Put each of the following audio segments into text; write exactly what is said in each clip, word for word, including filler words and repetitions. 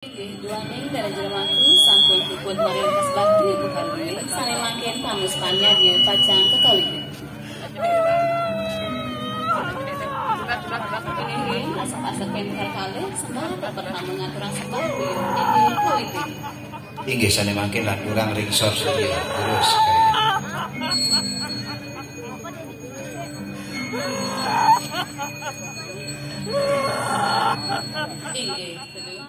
Inggih, duaning Dara Jero Mangku sampun puput maringkas bakti ibu kalih. Sane mangkin pamestan nyagi pacang kakawitin. Inggih, asep-asep ing kalih sembah tetep namung ngaturang sembah. Inggih, kawitin. Inggih, sane mangkin lanturang ring sor sedya. Terus. Inggih, setuju.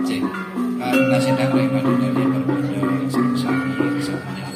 Cek. Karena sedang rek pada dari berkunjung, sami, semuanya.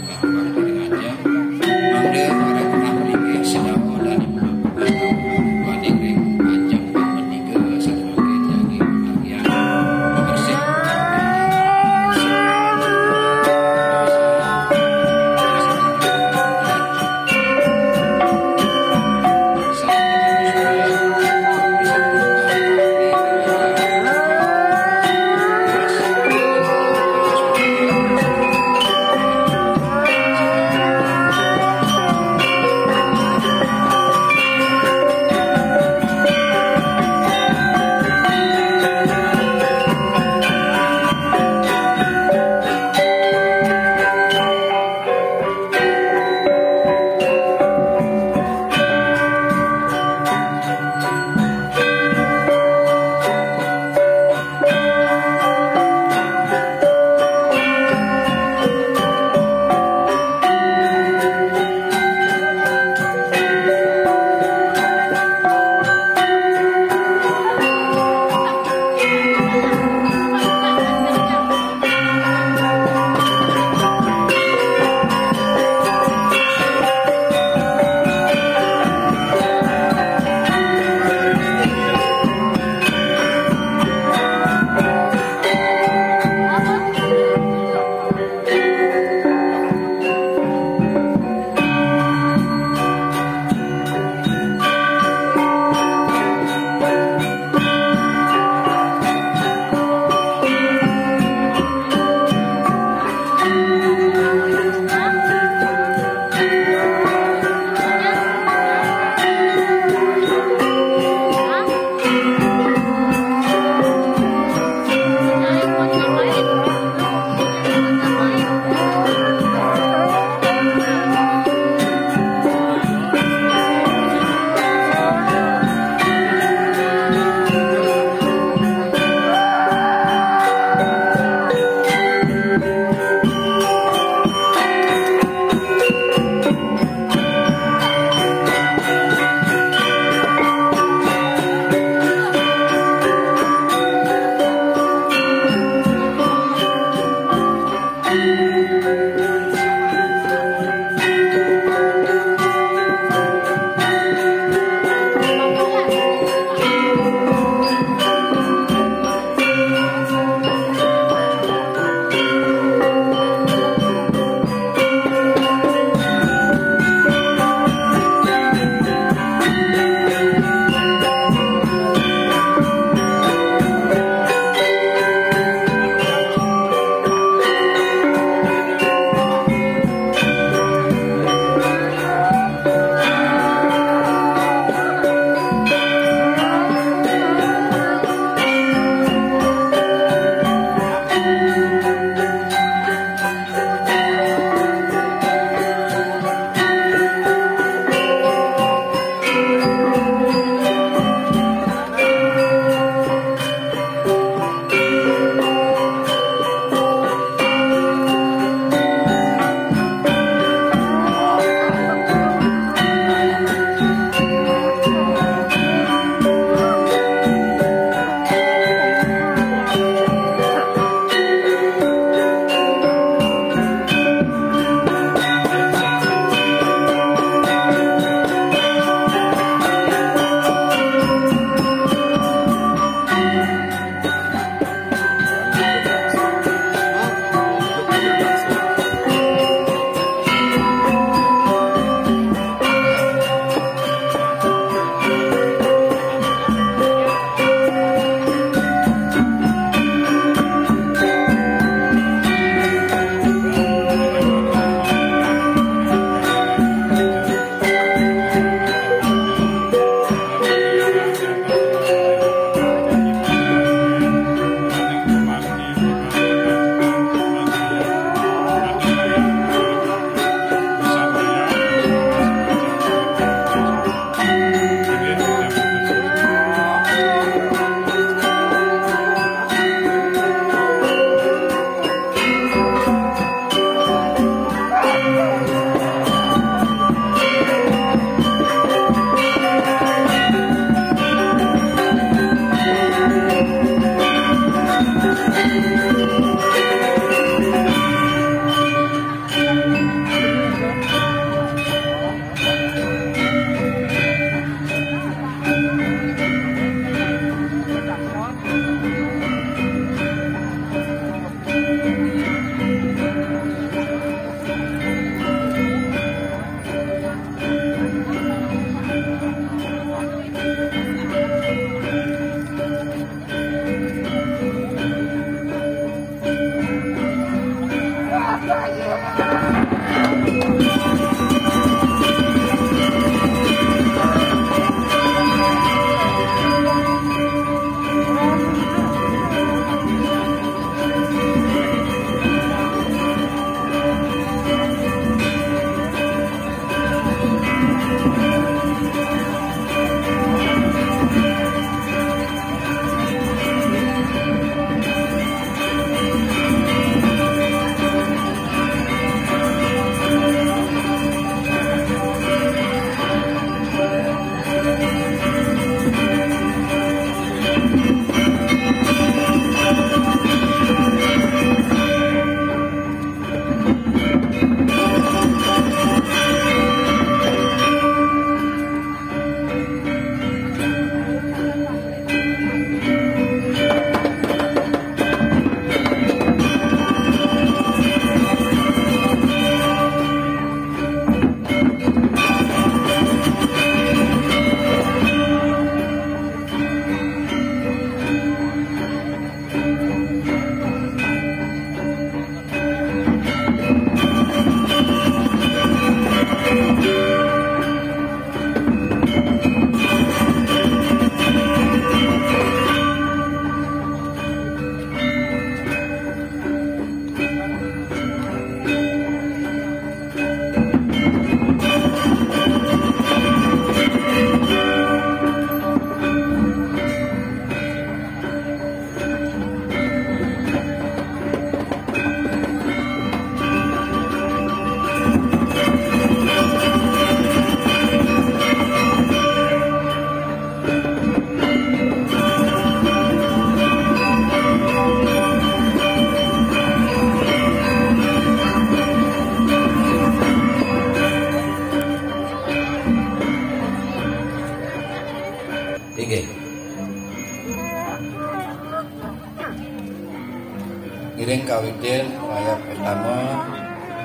Ngiring kawitin, ngayab pertama,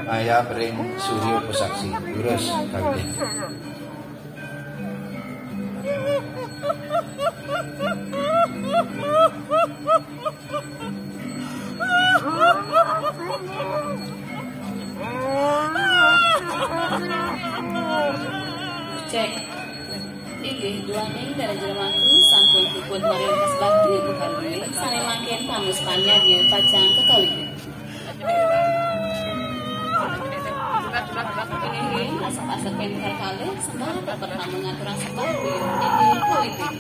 ngayab ring Surya Pasaksi. Durus kawitin. Cek. Inggih, duaning darajeng mangku sampun puput marintes bakti Ibu Karmeli, sane mangkin pamuspan yadnya pacang kakawitin. Inggih, asep-asep kenten kalih, sembah tetep ngaturang sembah, inggih, kawitin.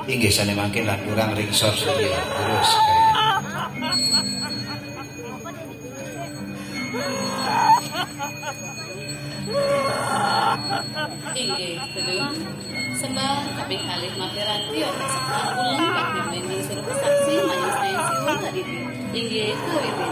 Inggih, sane mangkin lanturang ring Sor Surya. Durus. Inggih, betul. Sembah kaping kalih mapiran tiok sepulang bakti mending suruh saksi manis naik siwung aditi. Inggih, kawitin.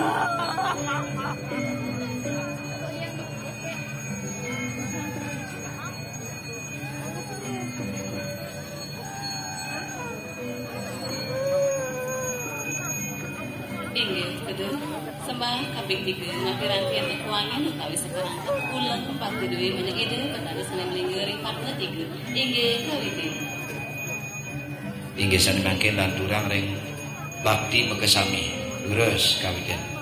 Inggih, betul. Sembah kaping tiga, mapiranti anak wangen utawi sekarang pulang bakti dewi meneng ida, petani senam lingga ring patna tiga. Inggih, kawitin. Inggih, sane mangkin lanturang ring bakti makasami. Durus, kawitin.